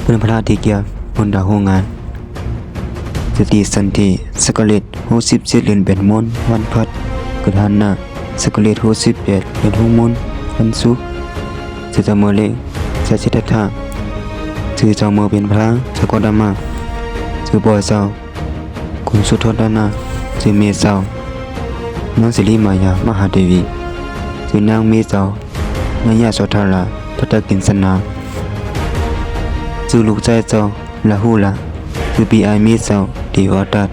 ເປັນພະລາທີ່ກຽມບົນດາວໂຮງງານ. ສະຕິສັນເທ ສະກາເລັດ ຫົກສິບເຈັດ ເດືອນແປດໂມງ ວັນພັດ. ກະທານະ ສະກາເລັດ ຫົກສິບແປດ ເດືອນຫົກໂມງ ວັນສຸກ. ຊື່ເຈົ້າເມືອເລັກ ຊາຊິທັດທະ. ຊື່ເຈົ້າເມືອເປັນພະລາ ສະກອດດາມາ. ຊື່ພໍ່ເຈົ້າ ກຸນສຸທອດດານາ. ຊື່ແມ່ເຈົ້າ ນາງສິລິມາຍາ ມະຫາເດວີ. ຊື່ນາງແມ່ເຈົ້າ ນາຍາໂສທາລາ ພັດຕະກິນສະນາ. ຊື່ລູກຊາຍເຈົ້າ ລາຫູລາ. ຊື່ພີ່ອ້າຍແມ່ເຈົ້າ ເດວະດັດ.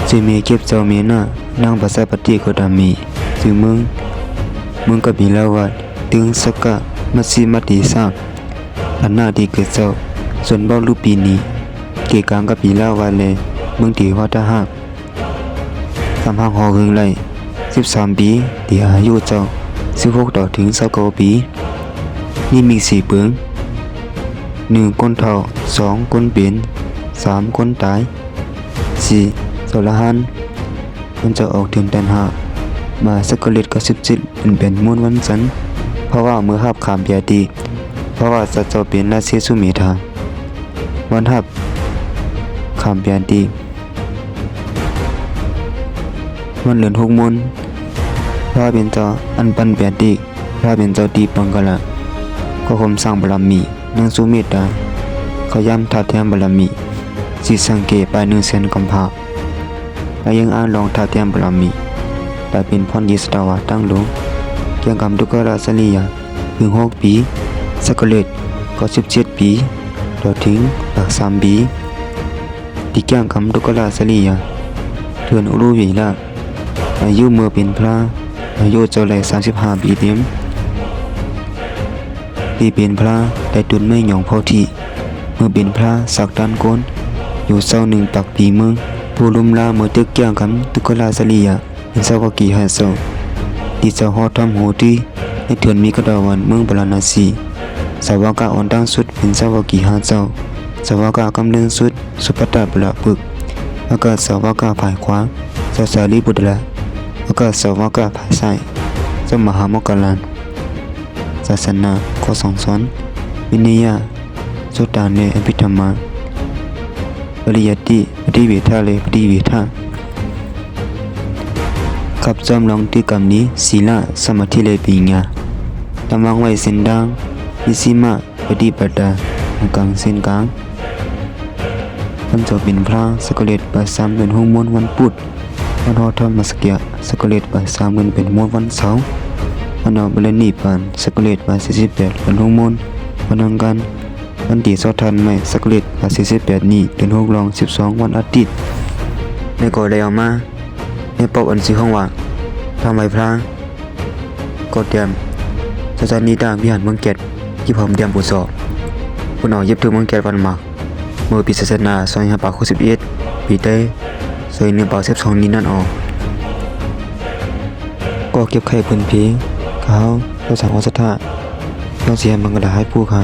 ຊື່ແມ່ເກັບເຈົ້າແມ່ນາ ນາງປະຊາປະຕິໂຄດາມີ. ຊື່ເມືອງ ເມືອງກະບິລາວັດ ຕຶງສະກະ ມັດຊິມະຕິສາ ອານາທີ່ເກີດເຈົ້າ ສ່ວນເວົ້າລຸປີນີ ເກກາງກະບິລາວັດ ແລະ ເມືອງເທວະທະຫາກ ສາມຫາກຫໍເຫິງໄຫຼ ສິບສາມປີ ທີ່ອາຍຸເຈົ້າ ສິບຫົກຕໍ່ເຖິງຊາວເກົ້າປີ. ນິມິດສີ່ເປິງ ໜຶ່ງ ຄົນເຖົ້າ ສອງ ຄົນເປັນ ສາມ ຄົນຕາຍ ສີ່ ເຈົ້າລະຫັນ. ມັນຈະອອກເດືອນຕັນຫາ ມາສະກາເລັດ ເກົ້າສິບເຈັດ ເປັນແປດໂມງວັນຈັນ. ພາວະມື້ຮັບຂາມປຽນຕີ ພາວະສັດເຈົ້າເປັນລາສີສຸເມທາ ວັນຮັບຂາມປຽນຕີ. ວັນເດືອນຫົກໂມງ ພະເປັນເຈົ້າອັນປັນແປດຕິ ພະເປັນເຈົ້າຕີປັງກະລະ ກໍຄົມສ້າງບາລະມີ ນາງສຸເມດຕາ ຂະຫຍາມທາດແຖມບາລະມີ ສີສັງເກ ປາຍໜຶ່ງແສນກຳພາ ລະຍັງອາດລອງທາດແຖມບາລະມີ ລະເປັນພອນເຢສະຕາວາຕັ້ງລົງ ແກ່ງກຳທຸກຂະລາຊະລິຍາ ເຖິງຫົກປີ ສະກາເລັດ ເກົ້າສິບເຈັດປີ ຕໍ່ເຖິງປາກສາມປີ. ທີ່ແກ່ງກຳທຸກຂະລາຊະລິຍາ ເຖື່ອນອຸລຸເວລາ ອາຍຸເມື່ອເປັນພະລາ ອາຍຸເຈົ້າໄດ້ສາມສິບຫ້າປີເຕັມ. ທີ່ເປັນພະລາໄດ້ຕຸນໄມ້ຫຍອງເພົາທີ່ ເມື່ອເປັນພະລາສັກຕານໂກນ ຢູ່ເຊົາໜຶ່ງປາກປີເມືອງ ຜູ້ລຸມລາເມື່ອຕຶກແກ່ງກຳທຸກຂະລາຊະລິຍາ ເປັນສາວະກີຫ້າເຈົ້າ ທີ່ເຈົ້າຮອດທຳໂຫຕີ ໃນເຖື່ອນມິກະດາວັນ ເມືອງປາລານະສີ. ສາວະກະອ່ອນຕາງສຸດເປັນສາວະກີຫ້າເຈົ້າ ສາວະກະກຳເລີນສຸດ ສຸພັດຕະປະລະພຶກ ແລ້ວກໍສາວະກະຝ່າຍຂວາ ເຈົ້າສາລີບຸດຕະລະ ແລ້ວກໍສາວະກະຝ່າຍຊ້າຍ ເຈົ້າມະຫາມົກກະລານ. ສາສະໜາ ຂໍ້ສັ່ງສອນ ວິໄນຍະ ສຸຕານ ແລະ ອະພິທຳມາ ປະລິຍັດຕິ ປະຕິເວທາ ແລະ ປະຕິເວທາ ຂັບຈອມລອງຕິກຳນີ ສີລະ ສະມາທິ ແລະ ປີຍາ ລະວັງໄວ້ເສັ້ນທາງ ມິດຊິມະ ປະຕິປະດາ ໃນກາງເສັ້ນກາງ. ວັນເສົາເປັນພະລາ ສະກາເລັດ ປາຍສາມເດືອນຫົກໂມງ ວັນພຸດ. ວັນຫໍທຳມະສະກະ ສະກາເລັດ ປາຍສາມເດືອນແປດໂມງ ວັນເສົາ. ວັນອອກປະລິນິບພານ ສະກາເລັດ ປາຍສີ່ສິບແປດເດືອນຫົກໂມງ ວັນອັງຄານ. ວັນທີຊອດທານໃໝ່ ສະກາເລັດ ປາຍສີ່ສິບແປດນີ້ ເດືອນຫົກລອງສິບສອງ ວັນອາທິດ. ແລ້ວກໍໄດ້ເອົາມາ ໃນປອກອັນຊື່ຂອງວ່າ ທຳໄຫວ້ພະລາ ກໍຕຽມ ສະຖານີຕາວິຫານເມືອງແກດ ທີ່ພ້ອມຕຽມປູຊອ ເພິ່ນອອກເຢັບຖືກເມືອງແກດວັດໝາກ ເມື່ອປີສາສະໜາ ສອງພັນຫ້າຮ້ອຍຫົກສິບເອັດ ປີໄຕ ສອງພັນໜຶ່ງຮ້ອຍສິບສອງນີ້ນັ້ນອອກ ກໍເກັບໄຂ້ເພິ່ນເພ ຂ້າເຮົາ ເຈົ້າສາວອອສະຖາ ຕ້ອງຊິໃຫ້ມັນກະດາໃຫ້ຜູ້ຂ້າ